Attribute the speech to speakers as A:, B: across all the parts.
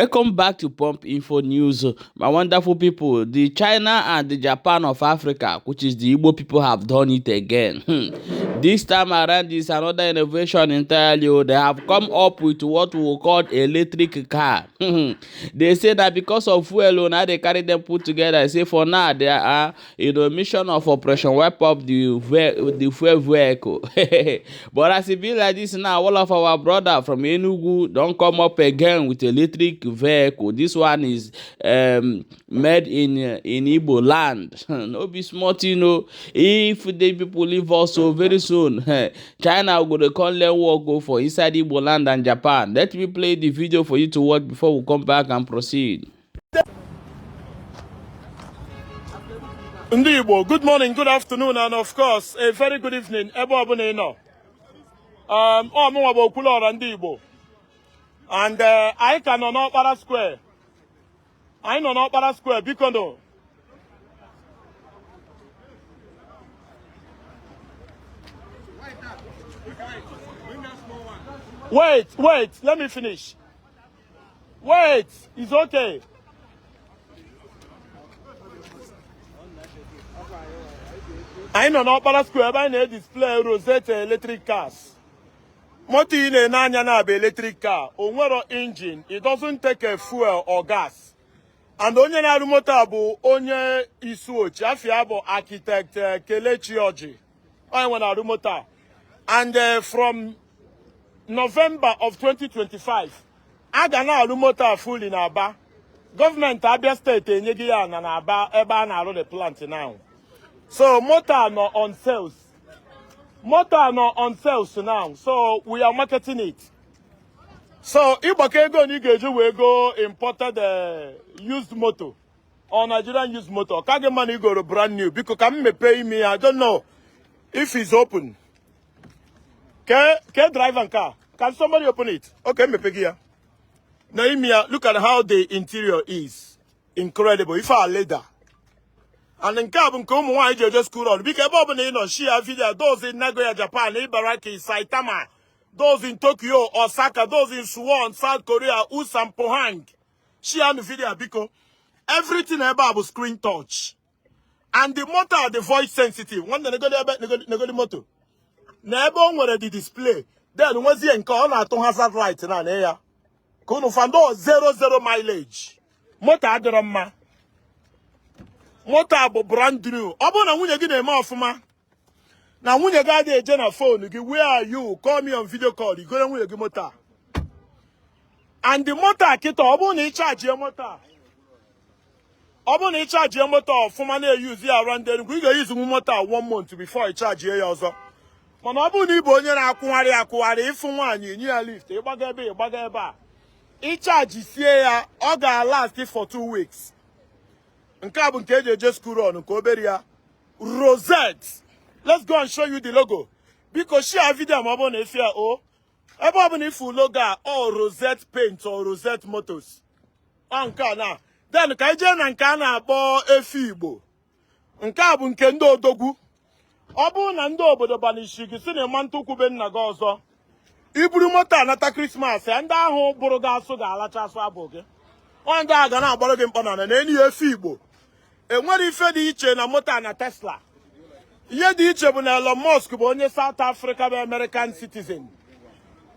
A: Welcome back to Pump Info News. My wonderful people, the China and the Japan of Africa, which is the Igbo people, have done it again. This time around is another innovation entirely. Oh. They have come up with what we call electric car. They say that because of fuel, oh, now they carry them put together. They say for now they are in the mission of Operation Wipe Up the fuel vehicle. But as it be like this now, all of our brother from Enugu don come up again with electric vehicle. This one is made in Igbo land. No be small thing o. If the people leave us so very soon, China go dey come learn work go for inside Igbo land and Japan. Let me play the video for you to watch before we come back and proceed.
B: Ndị Igbo, good morning, good afternoon, and of course, a very good evening ebe ọbụla ị nọ. Ọ mụnwa bụ Okwuluọra ndị Igbo. And anyị ka nọ n'Ọkpara Square. Anyị nọ n'Ọkpara Square, biko nụ. Wait, wait, let me finish. Wait, it's okay. Anyị nọ n'Ọkpara Square ebe anyị na-edisplay Rosette electric cars. Moto ị na-ene anya na-abụ electric car, o nwero engine, it doesn't take a fuel or gas. And onye na-arụ moto a bụ onye Isuochi, afa ya bụ architect Kelechi Oji. Onye nwe na-arụ moto a. And from November of 2025, a ga na-arụ moto a fully na Aba. Gọọmenti Abia steeti enyego ya ana na Aba ebe a na-arụ the plant now. So moto a nọ on sales. Moto a nọ on sales now. So we are marketing it. So ịgbakọ ego na ị ga-eji wee go imported used moto or Nigerian used moto, ọ ka gị mma na ị goro brand new. Biko ka m mepee imi ya. I don't know if it's open. Ke driver nke a? Can somebody open it? Okay, mepe gị ya. Na imi ya, look at how the interior is. Incredible. Ife a leather. And nke a bụ nke ụmụ nwaanyị ji eje school run. Biko ebe ọbụla ị nọ, share video. Those in Nagoya, Japan, Ibaraki, Saitama, those in Tokyo, Osaka, those in Suwon, South Korea, Ulsan, Pohang. Share the video, biko. Everything ebe a bụ screen touch. And the motor the voice sensitive. Nwanne negodi ebe negodi moto. Na ebe o nwere the display. Then nwezie nke ọ na-atụ hazard light na na ya. Ka unu fando 00 mileage. Moto adịrọ mma. Moto a bụ brand new. Ọ bụrụ na nwunye gị na-eme ọfụma, na nwunye gị adịghị eje na phone gị, where are you? Call me on video call. I goro nwunye gị moto a. And the moto a kịta, ọ bụrụ na ị chajie moto a, ọ bụrụ na ị chajie moto ọfụma na-eyuzi ya around Enugu, ị ga-eyuzi moto a one month before ị chajie ya ọzọ. Mana ọ bụrụ na ị bụ onye na-akwụgharị akwụgharị, ịfụ nwaanyị enye ya lift, ịgbaga ebe ịgbaga ebe a, ị chajisie ya, ọ ga-last for 2 weeks. Nke a bụ nke eji eje school run, nke obere ya. Rosette. Let's go and show you the logo. Biko share video ma ọ bụrụ na ife ya o. Ebe ọ bụla ifu logo a, ọ Rosette Paint or Rosette Motors. Ọ nke a na. Then ka anyị jee na nke a na-akpọ Efi Igbo. Nke a bụ nke ndị odogwu. Ọ bụrụ na ndị obodo banishi gị si na ịma ntụkwube nna gị ọzọ, iburu moto anata Krismas ya, ndị ahụ bụrụ gị asụ ga-alacha asụ abụ gị. Ọ ndị a ga na-agbara gị mkpọ n'ala na enyi ya Efi Igbo. Enwere ife dị iche na moto a na Tesla. Ihe dị iche bụ na Elon Musk bụ onye South Africa bụ American citizen.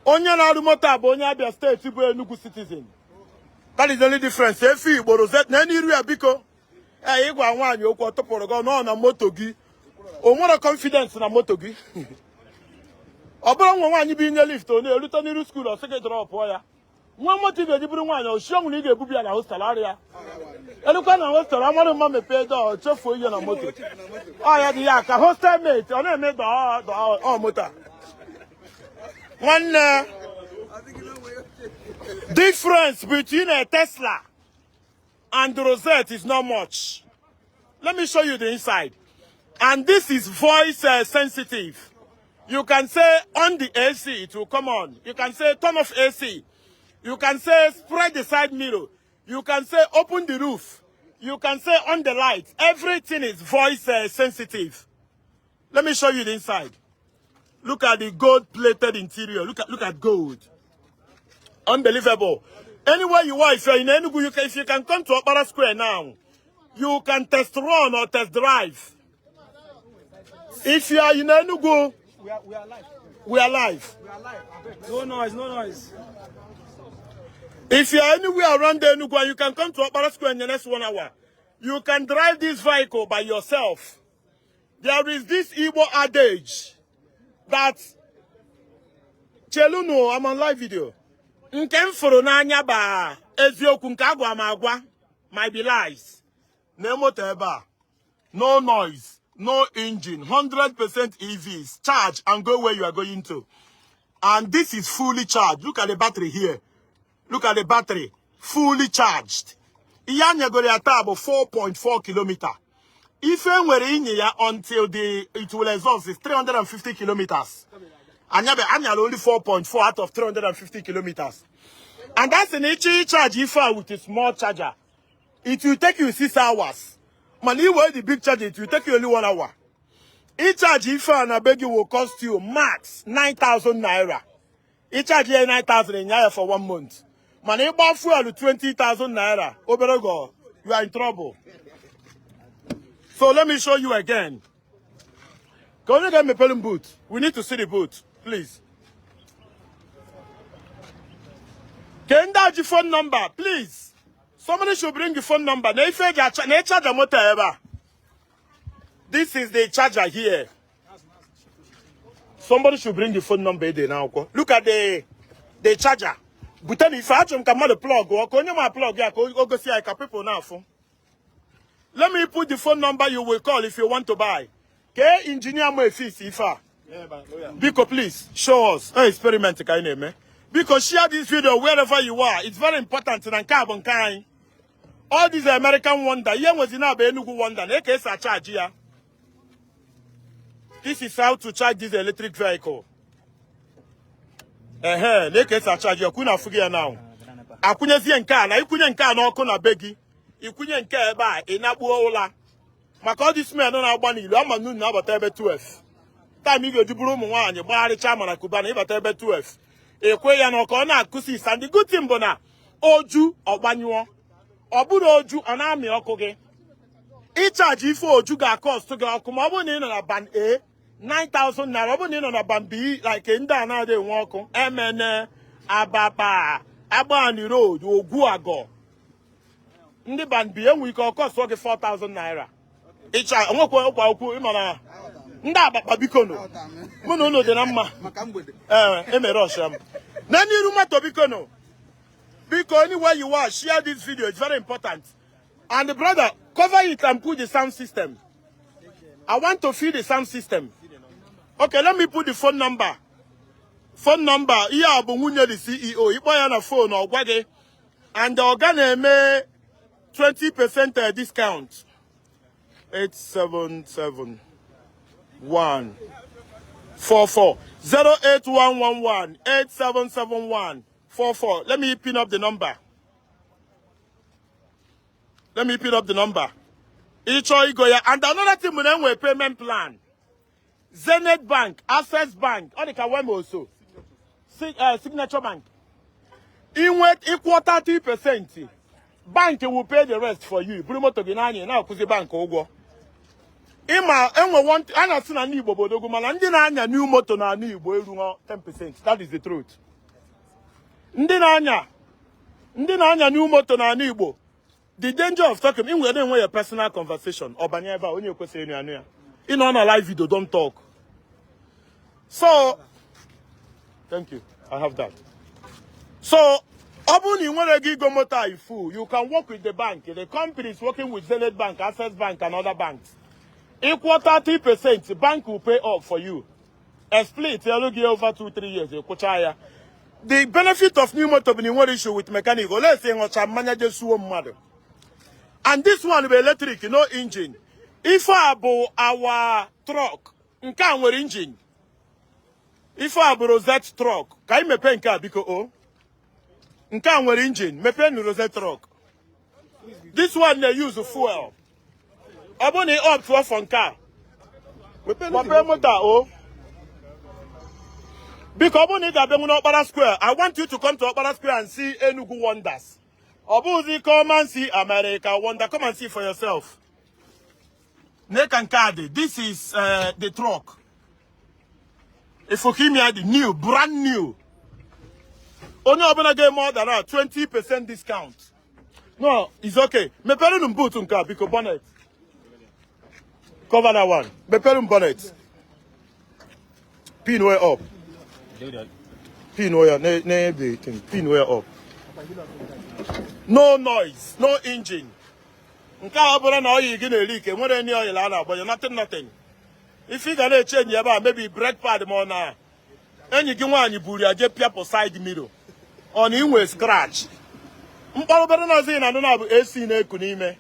B: Onye na-arụ moto a bụ onye Abia steeti bụ Enugu citizen. That is the only difference. Efi Igbo Rosette na n'iru ya biko. Ee, ịgwa nwaanyị okwu ọ tụpụrụ gị nọ na moto gị. O nwere confidence na moto gị. Ọ bụrụ nwa nwaanyị bụ inye lift, ọ na-erute n'iru school ọ sị gị dropụọ ya. Nwa moto ị ga-eji bụrụ nwaanyị, oshi ọnwụ na ị ga-ebubi ya na hostel arịa. Elukwa na hostel, amarụ mma mepee dọọ, chefuo ihe na moto. Ọ ya dị ya ka hostel mate, ọ na-eme dọọ dọọ ọ moto a. Nwanne, difference between a Tesla and Rosette is not much. Let me show you the inside. And this is voice sensitive. You can say on the AC, it will come on. You can say turn off AC. You can say spread the side mirror. You can say open the roof. You can say on the light. Everything is voice sensitive. Let me show you the inside. Look at the gold-plated interior. Look at gold. Unbelievable. Anywhere you are, if you're in Enugu, if you can come to Okpara Square now, you can test run or test drive. If you are in Enugu,
C: We are live.
B: We are live.
C: We are live. No noise, no noise.
B: If you are anywhere around Enugu and you can come to Okpara Square in the next 1 hour, you can drive this vehicle by yourself. There is this Igbo adage that, Cheluno, I'm on live video. Nke m fụrụ n'anya ba eziokwu, nke agwa m agwa might be lies. Na moto ebe a, no noise, no engine, 100% EVs, charge and go where you are going to. And this is fully charged. Look at the battery here. Look at the battery, fully charged. Ihe anyagoro ya taa bụ 4.4 kilometer. Ife nwere inye ya until the it will exhaust is 350 kilometers. Anyabe anyala only 4.4 out of 350 kilometers. And that's an ichi charge ife a with a small charger. It will take you 6 hours. Man, iwe the big charger, it will take you only 1 hour. Each charge ife a na be gị will cost you max 9,000 naira. Ịcharge ya 9,000, ịnya ya for one month. Mana ịgba fuel 20,000 naira, obere oge, you are in trouble. So let me show you again. Ka onye ga-emepelu m boot? We need to see the boot, please. Ke ndị a ji phone number, please. Somebody should bring the phone number. Na ife eji acha na ịcharge moto ebe a. This is the charger here. Somebody should bring the phone number ede n'akwụkwọ. Look at the charger. Bute na ife achọrọ m ka mmadụ plug ọ ka onye ma plug ya ka o gosi anyị ka people na-afụ. Let me put the phone number you will call if you want to buy. Kee engineer mo efisi ife a. Biko, please show us. Experiment ka anyị na-eme. Biko, share this video wherever you are. It's very important na nke a bụ nke anyị. All these American wonder, ihe nwezi na bụ Enugu wonder na eke esi acharge ya. This is how to charge this electric vehicle. Ehe, na eke esi acharge ya, kwụ na afụ gị ya now. Akwụnyezie nke a na ikwunye nke a n'ọkụ na be gị. Ikwunye nke a ebe a, ị nakpuo ụla. Maka ọ dị smell na-agba n'ilu, ama nnu na-abata ebe 12. Time ị ga-eji bụrụ ụmụ nwaanyị gbagharịcha mana kuba na ịbata ebe 12. Ekwe ya na ọka ọ na-akụsi isa. Ndị good thing bụ na oju ọgbanyụọ. Ọ bụrụ oju, ọ na-amị ọkụ gị. Ịcharge ife oju ga-acost gị ọkụ ma ọ bụrụ na ị nọ na band A, 9,000 naira. Ọ bụrụ na ị nọ na band B, like ndị a na-adị enwe ọkụ, Emene, Abapa, Agbani Road, Ogwuagọ, ndị band B enwe ike ọcost gị 4,000 naira. Ịcha onwekwa ụkwa okwu ịma na ndị Abakpa, biko nụ, mụ na unu dị na mma.
C: Maka mgbede.
B: Ee, emere ọsha m na n'iru moto. Biko nụ, biko, anywhere you are, share this video. It's very important. And the brother, cover it and put the sound system. I want to feel the sound system. Okay, let me put the phone number. Phone number ihe a bụ nwunye the CEO. Ịkpọ ya na phone, ọ gwa gị. And ọga na-eme 20% discount. 877 1 44 08111 8771 44. Let me pin up the number. Let me pin up the number. Ịchọ igo ya. And another thing bụ na enwere payment plan. Zenith Bank, Access Bank, ọ dị ka Wema oso, Signature Bank. Inwe ịkwụọ 30%, bank will pay the rest for you. Buru moto gị n'anya, ị na-akwụzi bank ụgwọ. Ịma enwe one a na-asị na ndị Igbo bụ odogwu, mana ndị na-anya new moto na ala Igbo erughọ 10%. That is the truth. Ndị na-anya new moto na ala Igbo, the danger of talking, ị nwere na-enwe your personal conversation, ọ banye ebe a, onye ekwesịghị ịnụ anụ ya. Ị nọ na live video, don't talk. So thank you, I have that. So ọ bụrụ na ị nwere ego igo moto a ifu, you can work with the bank. The company is working with Zenith Bank, Access Bank and other banks. Ịkwụọ 30%, bank will pay up for you. A split elu gị over 2 3 years, ịkwụcha ya. The benefit of new motor bụ na ị nwere issue with mechanic ole esi ṅụcha mmanya je suo mmadụ. And this one bụ electric, no engine. Ife a bụ our truck. Nke a nwere engine. Ife a bụ Rosette truck. Ka anyị mepee nke a, biko. O nke a nwere engine. Mepee nu Rosette truck. This one na-use fuel. Ọ bụrụ na ị opt for nke a, mepee moto a. O Biko, ọ bụrụ na ị ga-abịanwu n'Ọkpara Square, I want you to come to Ọkpara Square and see Enugu wonders. Ọ bụghịzi come and see America wonder, come and see for yourself. Neka nke a dị. This is the truck. Ifokimia dị new, brand new. Onye ọbụla ga-eme order na 20% discount. No, it's okay. Mepere m boot nke a, biko, bonnet. Cover that one. Mepere m bonnet. Pin way up. Pin way na na the thing. Pin way up. No noise, no engine. Nke a, ọ bụrụ na oyi gị na-eri ike, nwere any oil a na-agbanye, nothing, nothing. Ife ị ga na-eche enyi ebe a, maybe brake pad, ma ọ na enyi gị nwaanyị buru ya jee pịapụ side mirror, ọ na inwe scratch. Mkpọrọ obere noise ị na-anụ na bụ AC na-eku n'ime.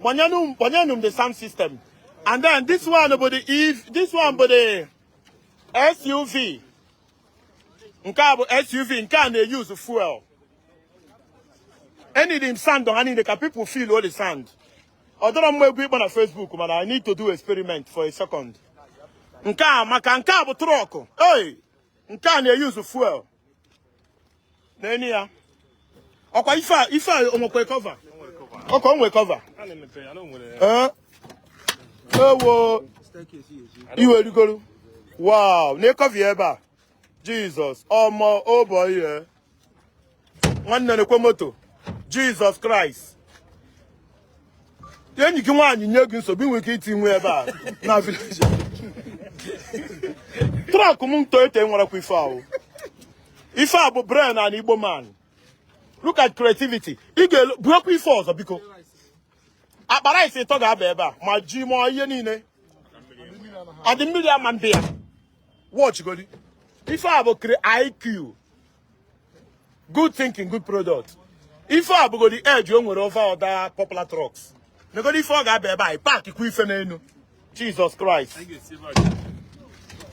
B: Gbanyenu, gbanyenu m the sound system. And then this one bụ the if this one bụ the SUV. Nke a bụ SUV, nke a na-use fuel. Enidi m sound ha niile ka people feel all the sound. Ọ dọrọ mma egwu ịkpọ na Facebook, mana I need to do experiment for a second. Nke a, maka nke a bụ truck. Hey, nke a na-use fuel. N'enu ya. Ọkwa ife a, ife a onwekwe cover. Ọkwa onwe cover. Eh? Ewo. Iwe rigoro. Wow, na cover ebe a. Jesus, ọmọ, oh boy, eh. Nwanne, na-ekwe moto. Jesus Christ. Enyi gị nwaanyị nye gị nsogbu, ị nwere ike iti nwe ebe a na village. Truck m Toyota enwerekwa ife ahụ. Ife a bụ brain and Igbo man. Look at creativity. Ị ga-buokwa ife ọzọ, biko. Akpa rice ịtọ ga-aba ebe a, ma ji ma ihe niile. Ọ dị mmiri ama ndị ya. Watch godi. Ife a bụ IQ. Good thinking, good product. Ife a bụgodi edge o nwere over other popular trucks. Negodi ife ọ ga-aba ebe a, park kwa ife n'enu. Jesus Christ.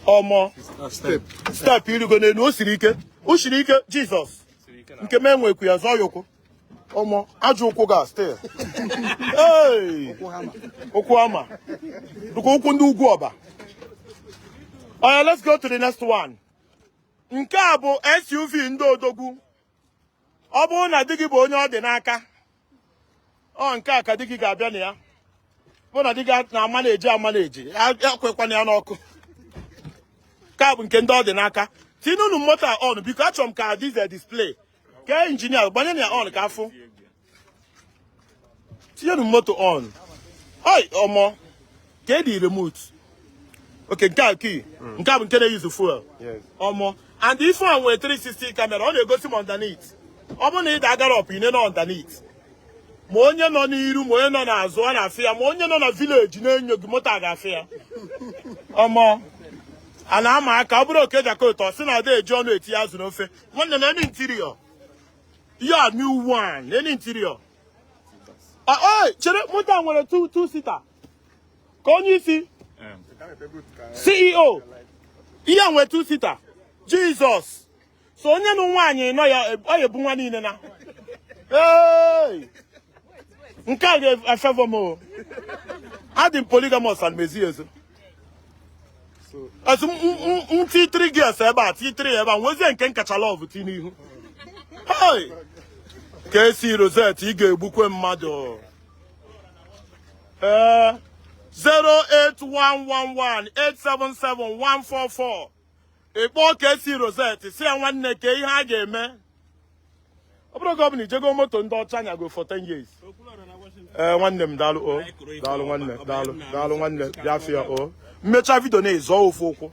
B: Ọmọ.
C: Step.
B: Step irigo n'elu, o siri ike. O siri ike, Jesus. Nke m enwekwu ya, zọọ ya ụkwụ. Ọmọ, ajọ ụkwụ ga still. Hey! Ụkwụ ama. Dịka ụkwụ ndị ugwu ọba. Oya, let's go to the next one. Nke a bụ SUV ndị odogwu. Ọ bụrụ na di gị bụ onye ọ dị n'aka, ọ nke a ka di gị ga-abịa na ya. Bụ na di gị na-ama na-eji ama na-eji, ekwekwana ya n'ọkụ. Nke a bụ nke ndị ọ dị n'aka. Tinunu moto a on, biko, achọrọ m ka diesel display. Kee injinia, gbanye na ya on ka afụ. Tinyenu moto on. Oi, ọmọ. Kee dị remote. Okay, nke a key. Nke a bụ nke na-use fuel.
C: Yes.
B: Ọmọ. And ife a nwere 360 camera, ọ na-egosi m underneath. Ọ bụrụ na ị da agara up, ị nọ underneath. Ma onye nọ n'iru, ma onye nọ n'azụ, ọ na-afụ ya. Ma onye nọ na village na-enyo gị, moto a ga-afụ ya. Ọmọ. A na-ama aka, ọ bụrụ oke jakota, ọ sị na ada eji ọnụ etinye azụ n'ofe. Nwanne, na interior. Ya new one, na interior. Ah, chere, moto a nwere two seater. Ka onye isi CEO. Ihe a nwere two seater. Jesus. So onye nụ nwaanyị nọ ya, ọ ya ebu nwa niile na. Hey! Nke a ga-efavor m o. Adị m polygamous and mezi ezo. Azụ m ti 3 gears ebe a, ti 3 ebe a, nwezie nke nkacha love ti n'ihu. Hey! Ka esi Rosette, ị ga-egbukwe mmadụ. Ee, 08111877144. Ị kpọọ ka esi Rosette, si ya, nwanne, ka ihe a ga-eme. Ọ bụrụ ka ọ bụ na ijego moto ndị ọcha nyago for 10 years. Ee, nwanne m, daalụ o, daalụ nwanne, daalụ, daalụ nwanne. Bịa fịa o, mmecha video na-ịzọ ofu ụkwụ,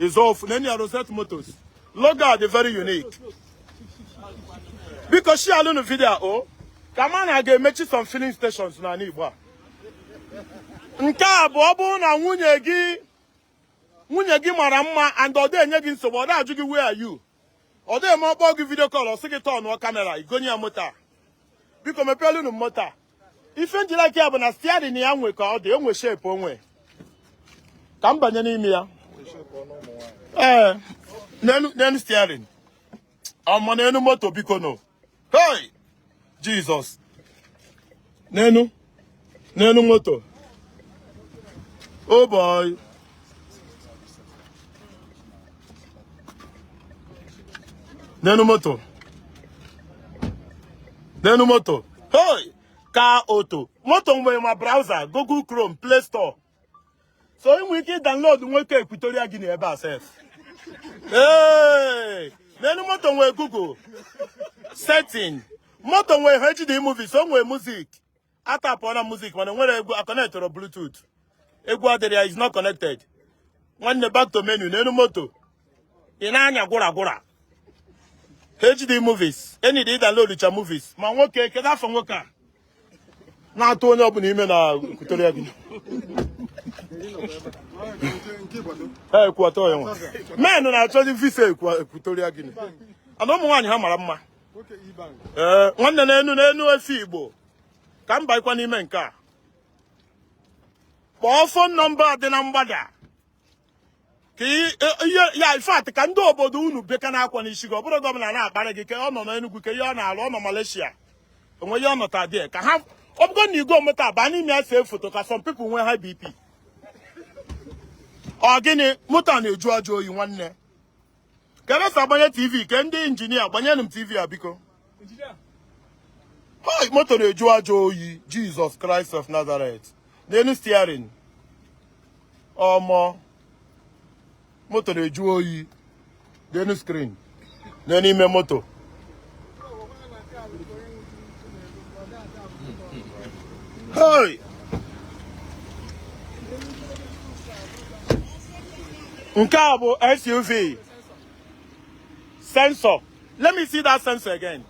B: ịzọ ofu na ya. Rosette Motors logo a dị very unique. Biko, share video a o, ka ma na ga-emechi some filling stations n'ala Igbo a. Nke a bụ, ọ bụrụ na nwunye gị mara mma and ọ dị enye gị nsogbu, ọ na-ajụ gị, "Where are you?" Ọ dị eme ọkpọ gị video call, ọ sị gị turnụọ camera, igonye ya moto a. Biko, mepeelu unu moto a. Ife njilaka ya bụ na steering ya nwe ka ọ dị, enwe shape onwe ka m banye n'ime ya. Ee, n'enu, n'enu steering. Ọmọ, n'enu moto, biko no. Hey, Jesus, n'enu, n'enu moto. Oh boy. N'enu moto, n'enu moto. Hey, ka oto moto nwere ma browser, Google Chrome, Play Store, so ị nwere ike download nwoke Equatorial Guinea ebe a sef. Hey, n'enu moto nwere Google setting. Moto nwere HD movies, o nwere music. Atapụọ na music, mana nwere egwu aconnectọrọ Bluetooth, egwu adịrị ya, is not connected. Nwanne, back to menu. N'elu moto ị na-anya gwụra gwụra, HD movies, enyi dị download cha movies. Ma nwoke, kedu afọ nwoke a na-atụ onye ọbụla ime na Equatorial Guinea? Ee, Equatorial ya nwa men na-achọzi visa Equatorial Guinea, ana ụmụ nwaanyị ha mara mma. Ee, nwanne, n'enu efi Igbo ka m baikwa n'ime nke a. Kpọọ phone number dị na mgbada ka ihe ya. In fact, ka ndị obodo unu beka na-akwa n'isi gị. Ọ bụrụ governor na-akparị gị ka ọ nọ n'Enugu, ka ihe ọ na-alụ, ọ nọ Malaysia, onwe ihe ọ nọta dị ka ha. Ọ bụgo na igwe moto baa n'ime ya, see foto ka some people nwee high BP. Ọ gịnị? Moto a na-eju ajọ oyi. Nwanne, ka ebe si agbanye TV, ke ndị injinia gbanyenụ m TV a, biko. Hi, moto na-eju ajọ oyi. Jesus Christ of Nazareth! N'elu steering, ọmọ, moto na-eju oyi. N'elu screen, n'elu ime moto. Hey! Nke a bụ SUV. Sensor, let me see that sensor again.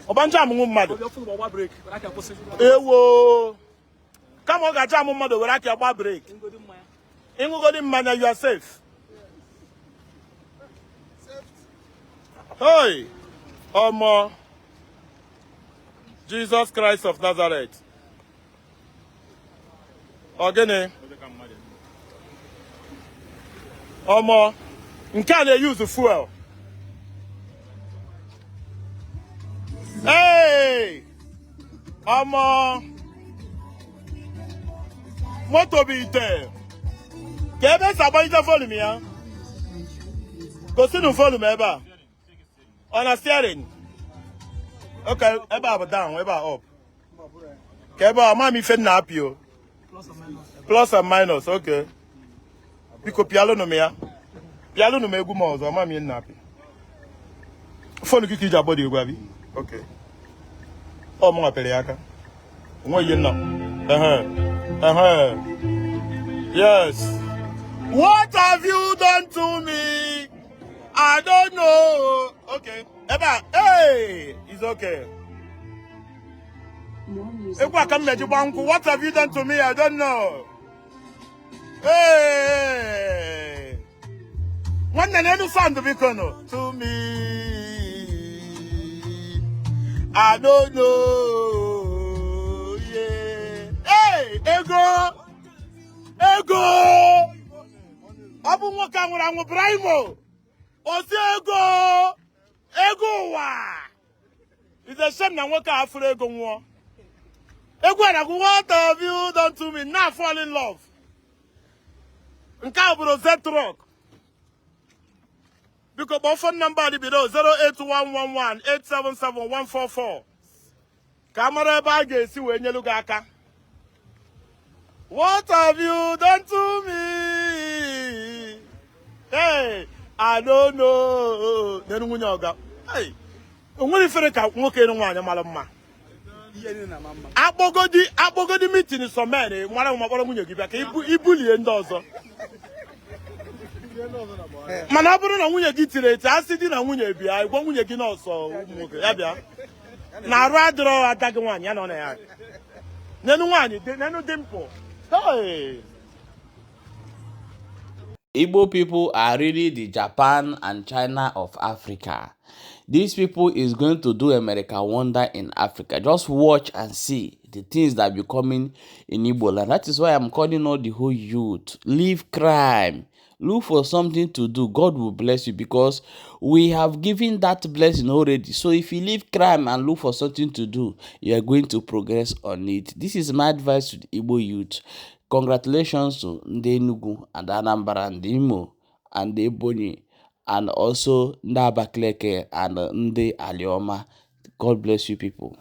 B: Ọbanja amụnwụ mmadụ. Ewo, kama ọ ga-aja amụ mmadụ, were aka gba brake. Ịṅụgodi mmanya, you are safe. Hey, ọmọ, Jesus Christ of Nazareth! Ọ gịnị? Ọmọ, nke a na-use fuel. Hey, ọmọ, moto bụ ite. Ka ebe esi agbanyite volume ya, gosinụ volume ebe a. Ọ na steering. Okay, ebe a bụ down, ebe a up. Ka ebe a, ama m ife m na-apị o. Plus and minus. Okay, biko, pịalụnụ m ya, pịalụnụ m egwu m ọzọ. Ama m ihe m na-apị. Phone gị ka iji agbọ dị egwu abi. Okay, ọ mụnwa pịrị ya aka, onwe ihe nna. Ehe, ehe, yes. What have you done to me? I don't know. Okay, ebe a, hey, it's okay. Egwu a ka m na-eji gba nkwụ. What have you done to me? I don't know. Hey, nwanne, n'elu sound, biko no to me. I don't know. Yeah. Hey, ego, ego, ọ bụ nwoke a nwụrụ anwụ, Brimo osi ego, ego ụwa. It's a shame na nwoke a afụrụ ego nwụọ. Egwu a na-agụ, "What have you done to me?" Now fall in love. Nke a bụrụ Zetrock. Biko, kpọọ phone number dị bido 08111877144 ka a mara ebe a ga-esi wee nyelu gị aka. What have you done to me? Hey, I don't know. Nenu nwunye ọga. Hey, o nwere ifere ka nwoke ịnụ nwaanyị mara mma. Akpọgodi, akpọgodi meeting, some men mara ma kpọrọ nwunye gị bịa ka ibulie ndị ọzọ. Mana ọ bụrụ na nwunye gị tiri eti, asị di na nwunye bịa, ịgwa nwunye gị nọọsụ ụmụ nwoke ya bịa na arụ adịrọ ada gị nwaanyị ya nọ na ya. Nenu nwaanyị, nenu dimple. Hey!
A: Igbo people are really the Japan and China of Africa. These people is going to do America wonder in Africa. Just watch and see the things that be coming in Igbo land. That is why I'm calling all the whole youth. Leave crime. Look for something to do. God will bless you because we have given that blessing already. So if you leave crime and look for something to do, you are going to progress on it. This is my advice to the Igbo youth. Congratulations to Ndị Enugu and Anambra and Imo and Ebonyi. And also ndị Abakaliki and ndị Aliọma. God bless you people.